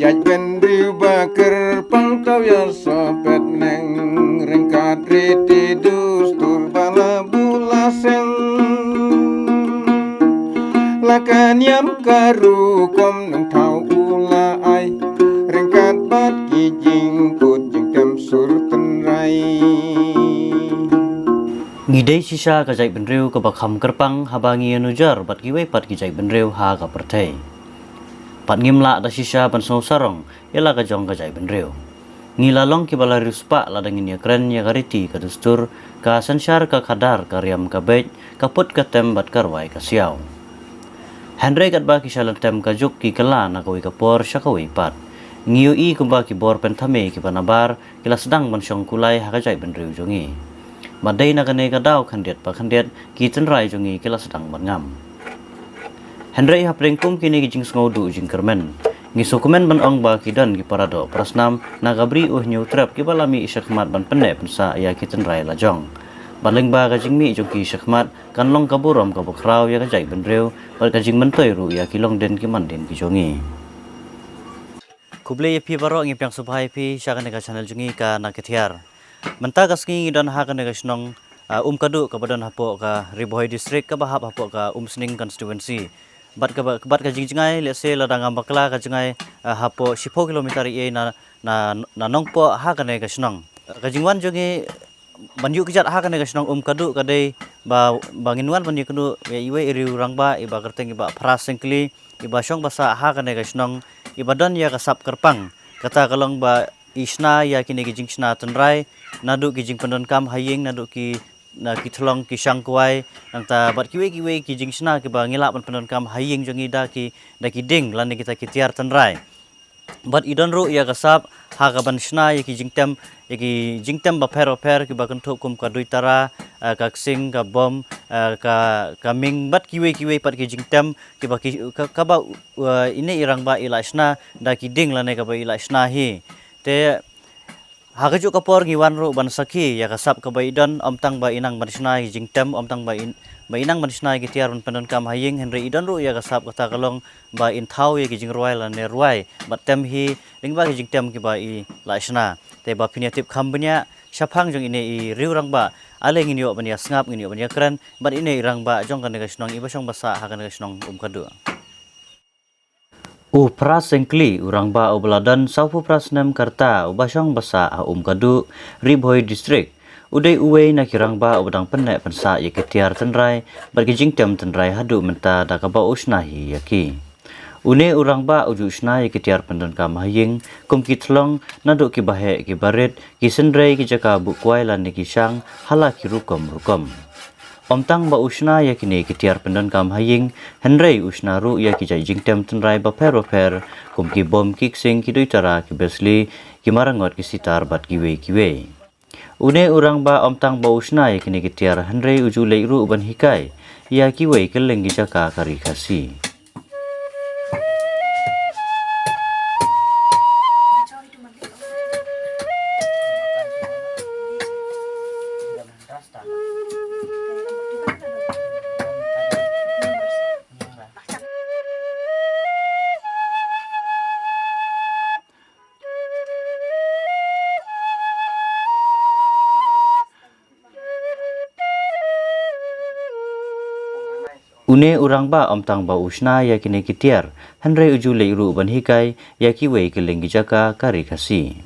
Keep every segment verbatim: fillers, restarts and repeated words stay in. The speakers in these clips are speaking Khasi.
Jait bynriew ba kyrpang taw ïa sopet neng, ryngkat riti dustur ba la buh la seng. La ka niam ka rukom nongthaw u la ai, ryngkat bad ki jingput jingtem sur tynrai. Ngi dei shisha ka jaitbynriew kaba kham kyrpang haba ngi ïanujor bad kiwei pat ki jaitbynriew ha ka pyrthei. Bad ngim lah da shisha ban sngewsarong ïa la ka jong ka jaitbynriew. Ngi la long kiba la riewspah lada ngin ïakren ïa ka riti ka dustur, ka synshar ka khadar, ka riam ka beit, ka put ka tem bad ka rwai ka siaw. Hynrei katba ki sha lyntem ka juk ki kylla na kawei ka por sha kawei pat, ngi ïohi kumba ki bor pynthame kiba nabar ki la sdang ban shong kulai ha ka jaitbynriew jong ngi. Bad dei na kane ka daw khyndiat pa khyndiat ki tynrai jong ngi ki la sdang ban ngam. Hynrei hapdeng kum kine ki jingsngewduh jingkyrmen, ngi sngewkmen ban ong ba ki don ki paradoh parasnam na ka bri u Hynñiewtrep kiba la mih shakhmat ban pynneh pynsah ïa ki tynrai lajong. Bad lyngba ka jingmih jong ki shakhmat kan long ka burom kaba khraw ïa ka jaitbynriew bad ka jingmyntoi ruh ïa ki longdien ki mandien ki jong ngi. Khublei ïa phi baroh, ngi pdiang sngewbha ïa phi sha kane ka channel jong ngi ka Na Ki Tiar. Mynta ka sngi ngi don ha kane ka shnong, ah, Umkaduh kaba don hapoh ka Ri Bhoi District kaba hap hapoh ka Umsning Constituency. Bad kaba, bad ka jingjngai lehse lada ngam bakla ka jngai, ah, hapoh shiphew kilometer ïa na, na, na Nongpoh ha kane ka shnong. Ka jingwan jong ngi ban ïuh kjat ha kane ka shnong Umkaduh ka dei ba, ba ngin wan ban ïakynduh ïa iwei i riew rangbah iba kyrteng i Bah Phra Syngkli, iba shong ba sah ha kane ka shnong, iba don ïa ka sap kyrpang. Kata ka long ba i shna ïa kine ki jingshna tynrai, naduh ki jingpyndonkam ha ïing, naduh ki, na ki thlong ki shang kwai, nangta bad kiwei kiwei ki jingshna kiba ngi lah ban pyndonkam ha ïing jong ngi da ki, da ki dieng lane kita ki tiar tynrai. Bad i don ruh ïa ka sap ha kaban shna ïa ki jingtem, ïa ki jingtem bapher bapher kiba kynthup kum ka duitara, eh, ka ksing, ka bom, eh, ka, ka ming bad kiwei kiwei pat ki jingtem kiba ki, ka, kaba, eh, ine i rangbah i la shna da ki dieng lane kaba i la shna hi. Te ha kajuh ka por ngi wan ruh ban sakhi ïa ka sap kaba i don, ym tang ba i nang ban shna ïa ki jingtem, ym tang ba i, ba i nang ban shna ïa ki tiar ban pyndonkam ha ïing, hynrei i don ruh ïa ka sap kata ka long ba in thaw ïa ki jingrwai lane rwai bad tem hi lyngba ki jingtem kiba i la shna. Te ba phin ïa tip kham bniah shaphang jong ine i riew rangbah, ale ngin ïoh ban ïa sngap, ngin ïoh ban ïa kren bad ine i rangbah jong kane ka shnong iba shong ba sah ha kane ka shnong Umkaduh. U Phra Syngkli, u rangbah uba la don sawphew phra snem ka rta, uba shong ba sah ha Umkaduh, Ri Bhoi District, u dei uwei na ki rangbah uba dang pynneh pynsah ïa ki tiar tynrai bad ki jingtem tynrai haduh mynta da kaba u shna hi ïa ki. Une u rangbah u ju shna ïa ki tiar pyndonkam ha ïing kum ki thlong, naduh kiba heh kiba rit, ki syndrei, ki jaka buh kwai lane ki shang, ha la ki rukom rukom. Ym tang ba u shna ïa kine ki tiar pyndonkam ha ïing, hynrei u shna ruh ïa ki jait jingtem tynrai bapher bapher kum ki bom, ki ksing, ki duitara, ki besli, ki marangot, ki sitar bad kiwei kiwei. Une u rangbah ym tang ba u shna ïa kine ki tiar, hynrei u ju leit ruh ban hikai ïa kiwei kylleng ki jaka ka Ri Khasi. Une u rangbah ym tang ba u shna ïa kine ki tiar, hynrei u ju leit ruh ban hikai ïa kiwei kylleng ki jaka ka Ri Khasi.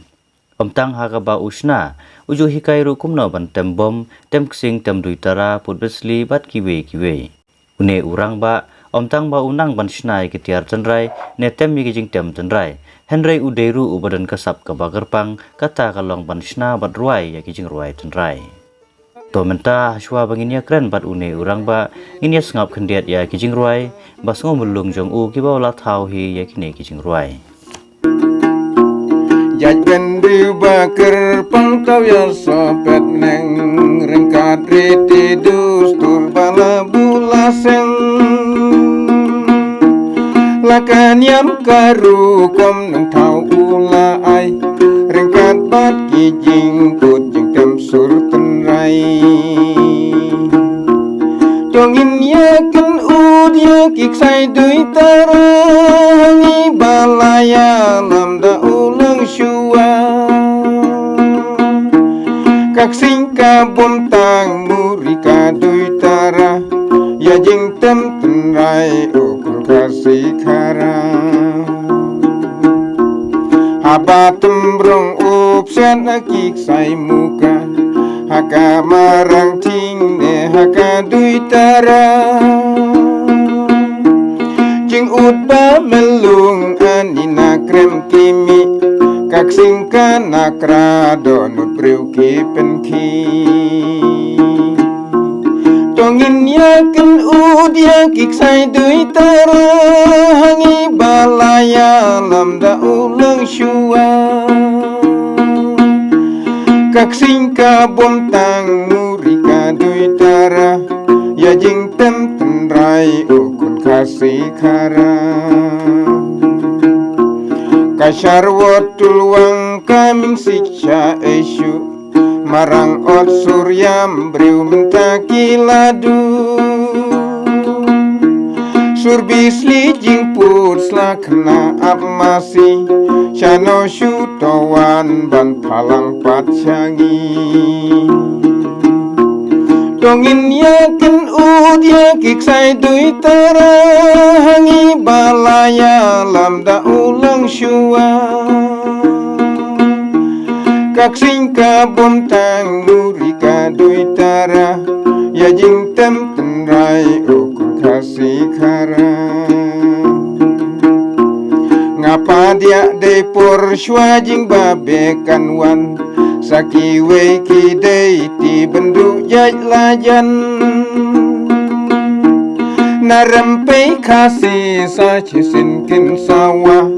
Ym tang ha kaba u shna, u ju hikai ruh kumno ban tem bom, tem ksing, tem duitara, put besli bad kiwei kiwei. Une u rangbah ym tang ba u nang ban shna ïa ki tiar tynrai ne tem ïa ki jingtem tynrai, hynrei u dei ruh uba don ka sap kaba kyrpang, kata ka long ban shna bad rwai ïa ki jingrwai tynrai. To mynta, hashwa ba ngin ïa kren bad une u rangbah, ngin ïa sngap khyndiat ïa ki jingrwai ba sngewmulung jong u kiba u la thaw hi ïa kine ki jingrwai. Jait bynriew ba kyrpang taw ïa sopet neng, ryngkat riti dustur ba la buh la seng. La ka niam ka rukom nongthaw u la ai, ryngkat bad ki jingput jingtem sur tynrai. To ngin ïa kynud ïa ki ksai duitara, ha ngi ba la ïalam Sing ka bum tang muri ka dui tara, ïa jingtem tynrai u khun Khasi Khara. Haba tymbrong u psiat na ki ksai muka, ha ka marang thing ne ha ka dui tara. Jingud ba melung ani na krem ki mih, ka ksing ka na kra don ut briew ki pynkhih. To ngin ïa kynud ïa ki ksai dui tara, ha ngi ba la ïalam da u long shuwa. Ka ksing ka bum tang muri ka dui tara, ïa jingtem tynrai u khun Khasi Khara. Ka sharwat tulwang ka mingsik sha eshu, marang ot sur ïam briew mynta ki la du. Sur bisli jingput sla khna ap masi, shano shu to wan ban phalang pat sha ngi. To ngin ïa kynud ïa ki ksai dui tara, ha ngi ba la ïalam da u long shuwa. Ka ksing ka bum tang muri ka dui tara, ïa jingtem tynrai u khun Khasi Khara. Nga padiah dei por shuwa jingbabe kan wan, sa kiwei ki dei ti bynduh jait la jan. Na rem pei Khasi sa shisien kin sawa,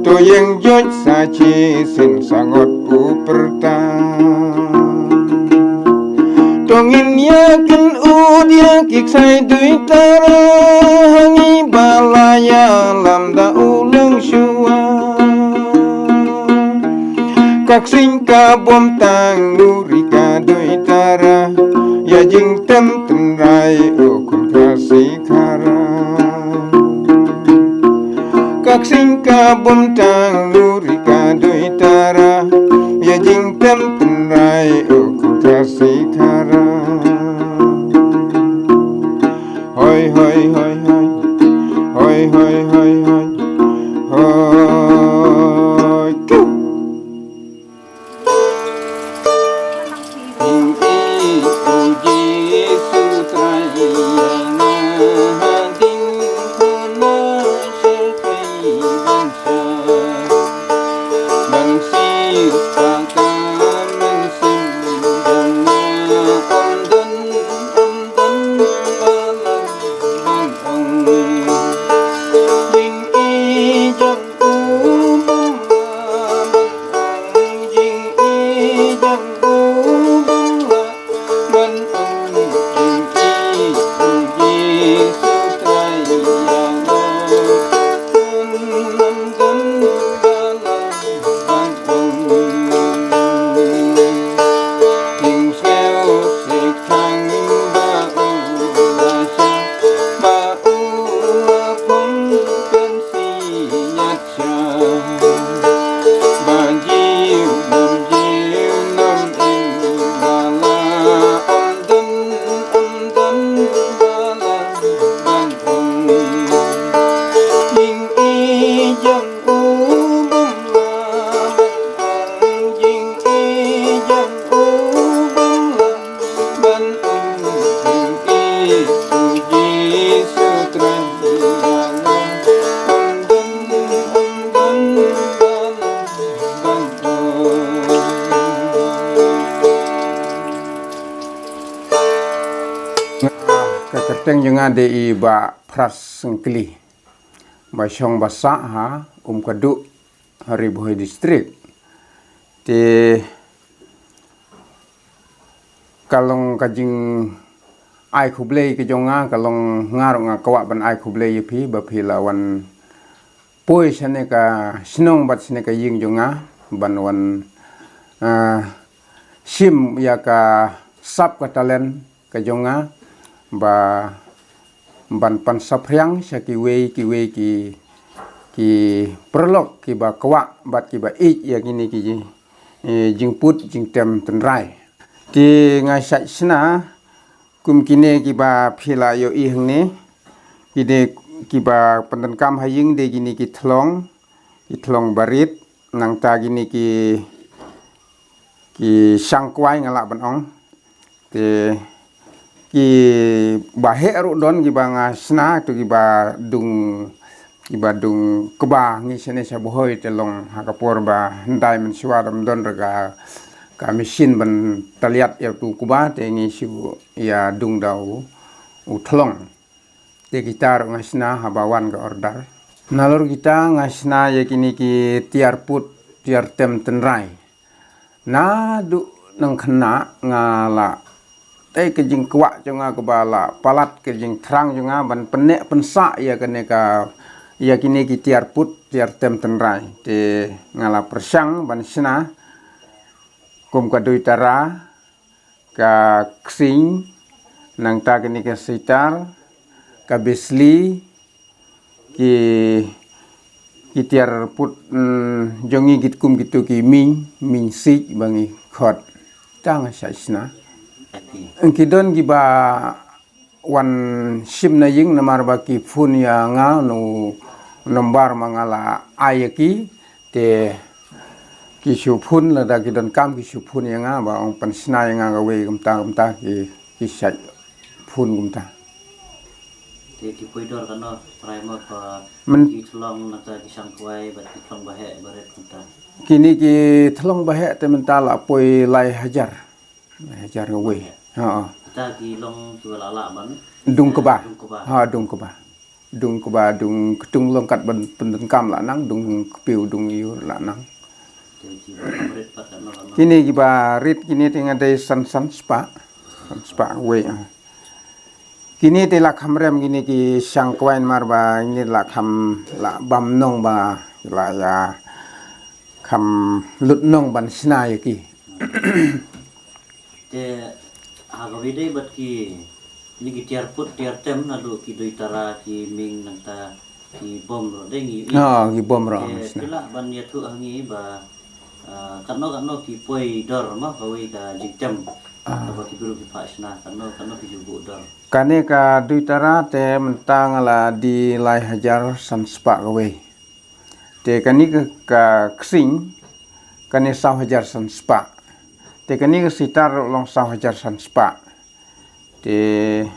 to ïeng joit sa shisien sa ngot u pyrta. To ngin ïa kynud ïa ki ksai dui tara, ha ngi ba la ïalam da u long shuwa. Ka ksing ka bum tang muri ka dui tara, ïa jingtem tynrai u khun Khasi Khara. Ka ksing ka bum tang muri ka dui tara, ïa jingtem tynrai u khun Khasi Khara. Hoi, hoi, hoi, hoi. Hoi, hoi, hoi, hoi. Hoi, kiu. Ka kyrteng jong nga dei i Bah Phras Syngkli, ba shong ba sah ha Umkaduk, ha Ri Bhoi District. Te ka long ka jingai khublei ka jong nga, ka long nga ruh nga kwah ban ai khublei ïa phi ba phi la wan poi shane ka shnong bad shane ka ïing jong nga ban wan, ah, shim ïa ka sap ka talent ka jong nga ba ban pan saphriang sha kiwei kiwei ki, ki paralok kiba kwah bad kiba ïeit ïa kine ki, eh, jingput jingtem tynrai. Te nga shait shna kum kine kiba phi la ïohi hangne. Kine kiba pyndonkam ha ïing de kine ki thlong, ki thlong barit, nangta kine ki, ki shangkwai nga lah ban ong. Te kiba heh ruh don kiba nga shna, to kiba dung, kiba dung kba ngi shane sha Bhoi te long ha ka por ba hyndai mynshuwa dam don re ka, ka machine ban taliat ïa tu kba te ngi shu ïa dung da u, u thlong. Te kita ruh nga shna haba wan ka order. Nalor kita nga shna ïa kine ki tiar put, tiar tem tynrai. Naduh nang khynnah nga la, te ka jingkwah jong nga kaba la palat ka jingthrang jong nga ban pynneh pynsah ïa kane ka, ïa kine ki tiar put, tiar tem tynrai. Te nga la pyrshang ban shna kum ka dui tara, ka ksing, nangta kane ka sitar, ka bisli, ki, ki tiar put, mm, jong ngi kit kum kitu ki miñ, miñ sik ba ngi khot. Tang sha shna. Ki don kiba wan shim na ïing namar ba ki phone ïa nga, no nombar ma nga la ai ïa ki. Te ki shu phone, lada ki donkam ki shu phone ïa nga ba ong pynshna ïa nga kawei kumta kumta, ki, ki shait phone kumta. Te ki poi dor kano trai mo ka, men- ki thlong nangta ki shangkwai bad ki thlong baheh barit kumta. Kine ki thlong baheh te mynta la poi lai hajar. Lai hajar kawei. Ha. Kita ki long kiba la lah ban dung kba. Dung kba. Ha, dung kba. Dung kba, dung ktung long kat ban pyndonkam la nang, dung kpiu, dung ïur la nang. Te kiba rit pat kano kano. Kine kiba rit kine te nga dei san, san spah. San spah kawei, ha. Kine te la kham rem kine ki shangkwai namar ba kine la kham, la bam nong ba la ïa kham lut nong ban shna ïa ki. Te ha kawei dei bad ki, kine ki tiar put tiar tem naduh ki dui tara, ki ming nangta ki bom ruh dei ngi. Ha, ki bom ruh. Te phi lah ban ïathuh ha ngi ba, ah, katno katno ki poi dor mo kawei ka jingtem. Ah. Kaba ki briew ki phah shna, katno katno ki ju buh dor. Kane ka dui tara te mynta nga la die lai hajar san spah kawei. Te kane ka, ka ksing, kane saw hajar san spah. Te kane ka sitar ruh long saw hajar san spah. Te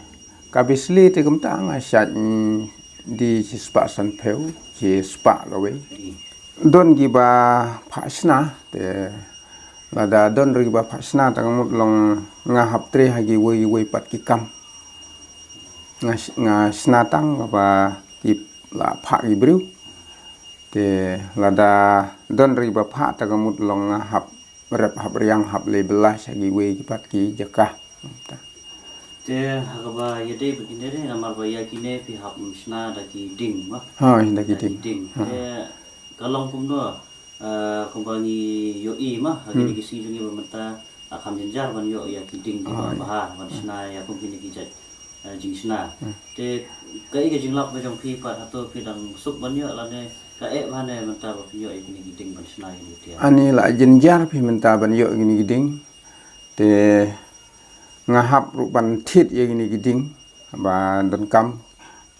ka bisli te kumta nga shait, mm, die shi spah san phew, shi spah kawei. Don kiba phah shna, te lada don ruh kiba phah shna, ta ka mut long nga hap trei ha kiwei kiwei pat ki kam. Nga sh-, nga shna tang kaba ki la phah ki briew. Te lada don ruh kiba phah, ta ka mut long nga hap rep hap riang, hap leit bylla sha kiwei ki pat ki jaka. Te ha kaba ïadei bad kine de, namar ba ïa kine phi hap shna da ki ding mo. Ha, da ki ding. Ha. Te ka long kumno, eh, kumba ngi ïohi mo ha kine ki sngi jong ngi ba mynta, ah, kham jynjar ban ïoh ïa ki ding kiba bha ban shna ïa kum kine ki jait, eh, jingshna. Te kaei ka jinglap ka jong phi pat, hato phi dang suk ban ïoh lane kaei ba ne mynta ba phi ïoh ïa kine ki ding ban shna ïa kine ki tiar? Ani la jynjar phi mynta ban ïoh ïa kine ki ding. Te nga hap ruh ban thied ïa kine ki ding ba donkam.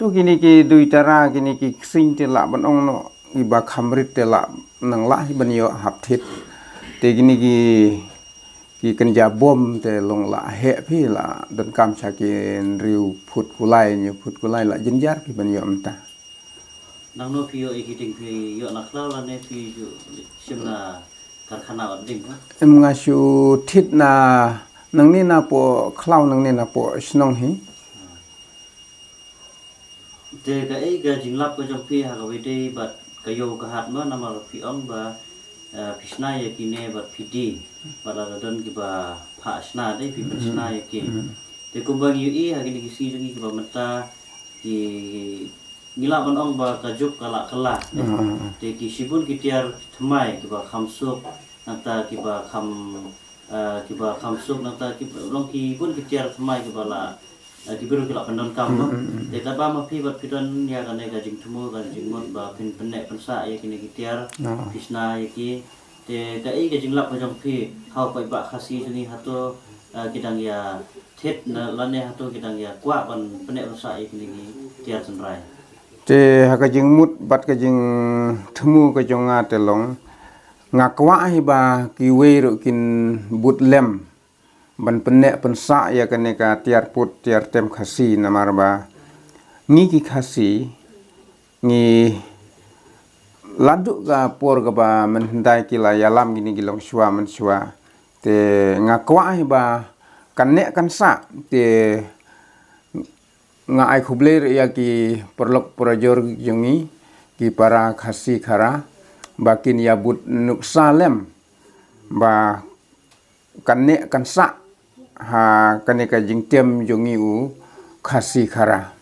To kine ki dui tara, kine ki ksing te lah ban ong noh, kiba kham rit te lah nang lah hi ban ïoh hap thied. Te kine ki, ki kynja bom te long lah heh phi, lah donkam sha ki hynriew phut kulai, hynñiew phut kulai, lah jynjar phi ban ïoh mynta. Nangno phi ïoh ïa ki ding, phi ïoh na khlaw lane phi ju shim na karkhana wat ding ha? Em, nga shu thied na, nangne na poh khlaw, nangne na poh shnong hi. Te kaei ka jinglap ka jong phi ha kawei dei bad ka ïew ka hat mo, namar phi ong ba, eh, phi shna ïa kine bad phi die, bad lada don kiba phah shna dei phi pynshna ïa ki. Te kumba ngi ïohi ha kine ki sngi jong ngi kiba mynta ki, ngi lah ban ong ba ka juk ka la kylla. Te ki shibun ki tiar thymmai kiba kham suk, nangta kiba kham, eh, kiba kham suk, nangta ki long ki bun ki tiar thymmai kiba la, eh, ki briew ki la pyndonkam mo. Te katba ma phi bad phi don ïa kane ka jingthmu, ka jingmut ba phin pynneh pynsah ïa kine ki tiar, phi shna ïa ki. Te kaei ka jinglap ka jong phi ha u paidbah Khasi jong ngi, hato Ah, ki dang ïa thied na lane hato ki dang ïa kwah ban pynneh pynsah ïa kine ki tiar tynrai. Te ha ka jingmut bad ka jingthmu ka jong nga te long, nga kwah hi ba kiwei ruh kin bud lem ban pynneh pynsah ïa kane ka tiar put tiar tem Khasi, namar ba ngi ki Khasi ngi la duh ka por kaba mynhyndai ki la ïalam kine ki longshuwa mynshuwa. Te nga kwah hi ba kan neh kan sah, te nga ai khublei ruh ïa ki paralok parajor jong ngi, ki para Khasi Khara, ba kin ïa bud nuksa lem ba kan neh kan sah ha kane ka jingtem jong ngi u Khasi Khara.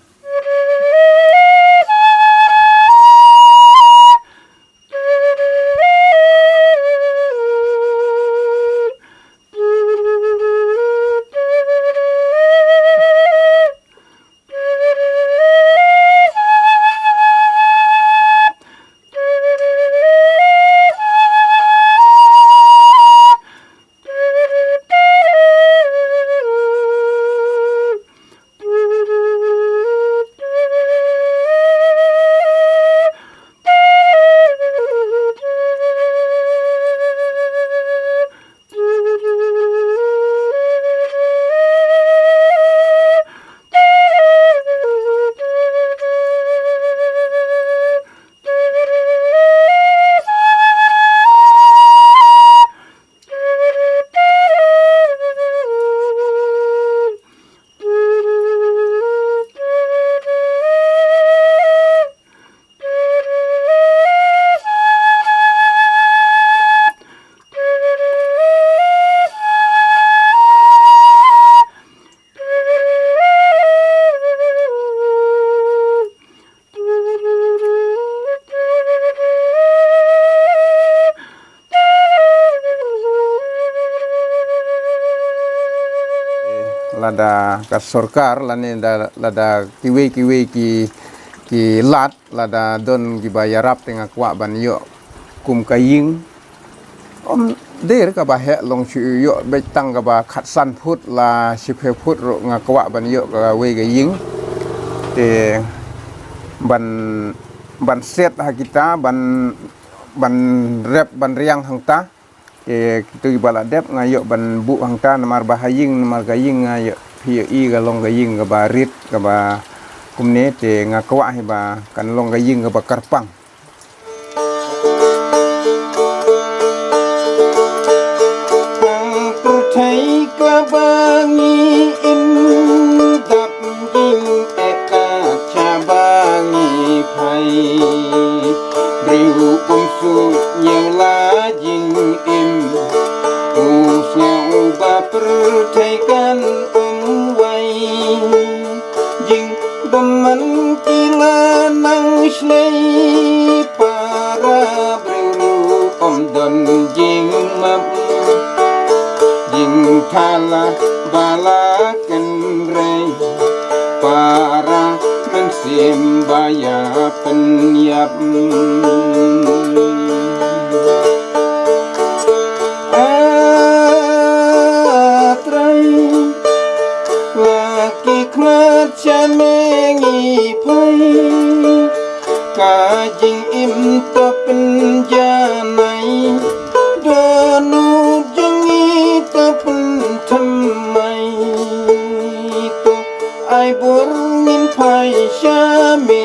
Lada ka sorkar lane da, lada kiwei kiwei ki, ki lad, lada don kiba ïarap, te nga kwah ban ïoh kum ka ïing. Ym dei kaba heh long shuh, ïoh beit tang kaba khatsan phut la shiphew phut ruh nga kwah ban ïoh kawei ka ïing. Te ban, ban set ha kita, ban, ban rep ban riang hangta. Te kito kiba la dep nga ïoh ban buh hangta, namar ba ha ïing, namar ka ïing nga ïoh, phi ïohi ka long ka ïing kaba rit kaba kumne, te nga kwah hi ba kan long ka ïing kaba kyrpang. Tang pyrthei kaba ngi im, dap jingeh ka shaba ngi phai. Briew um suk ñiew la jingim, u sngew ba pyrthei kan ym wai. Jingdamman ki la nang shlei, para briew ruh ym don jingmap. Jingthala ba la kynrei, para mynsiem ba ïa pynïap. A Trai, la ki khmat shane ngi phai, ka jingim to pynjanai, dohnud jong ngi to pynthymmai. To ai bor ngin phai sha me,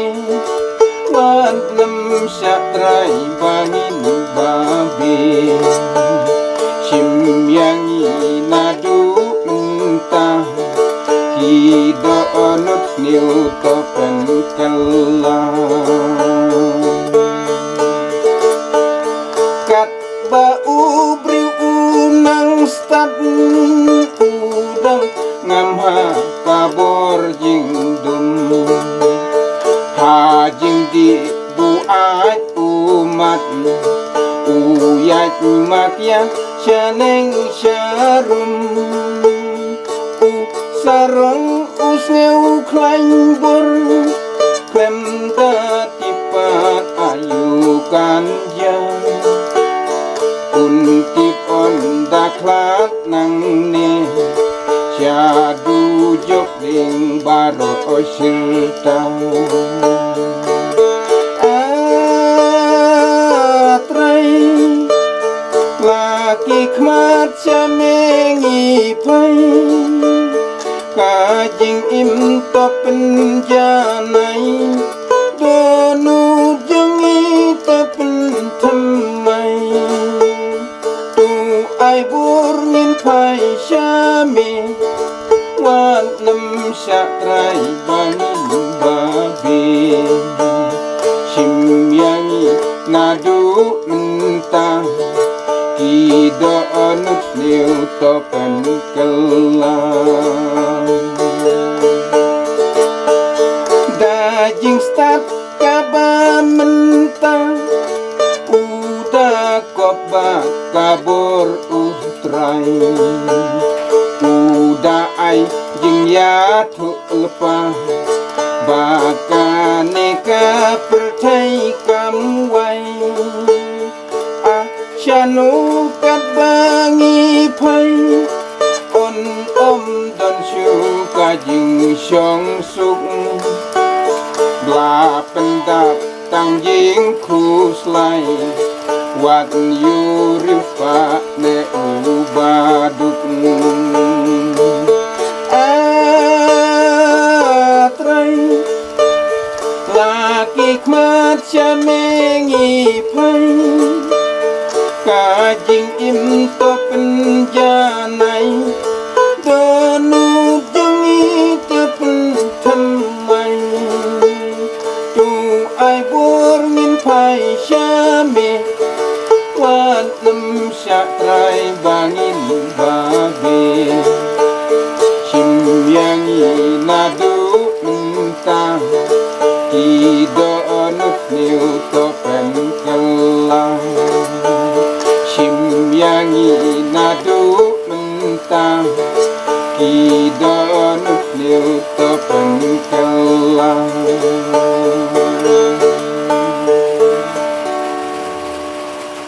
wat lem sha Trai ba ngin babe. Shim ïa ngi naduh mynta, ki dohnud sniew to pynkylla. Katba u briew u nang stad, u dang ngam ha ka bor jingdum. Ha jingdih bu aid u mat, u ïaid mak ïa shaneng sharum. U sarong u sngew khlaiñ bor, khlem da tip pat aïu kan jia. Un tip un da khlad nangne, Ing baroh shirta. A Trai, la ki khmat sha me ngi phai. Ka jingim to pynjanai, dohnud jong ngi to pynthymmai. To ai bor ngin phai sha me, wat nym shah trai ba ngin babe. Shim ïa ngi naduh mynta, ki dohnud hynñiew to pynkylla. Da jingstad kaba mynta, u da kop ba ka bor U Trai. U da ai jingïathuhlypa ba kane ka pyrthei kam wai. A shano katba ngi phai, un ym don shuh ka jingshongsuk. Ba pyndap tang jingkhuslai, wat ïoh riewspah ne u baduk. A Trai, la ki khmat sha me ngi phai. Ka jingim to pynjanai, dohnud jong ngi to pynthymmai. To ai bor ngin phai sha me, wat nym shah trai ba ngin babe. Shim ïa ngi naduh mynta, ki dohnud hynñiew to pynkylla. Shim ïa ngi naduh mynta, ki dohnud hynñiew to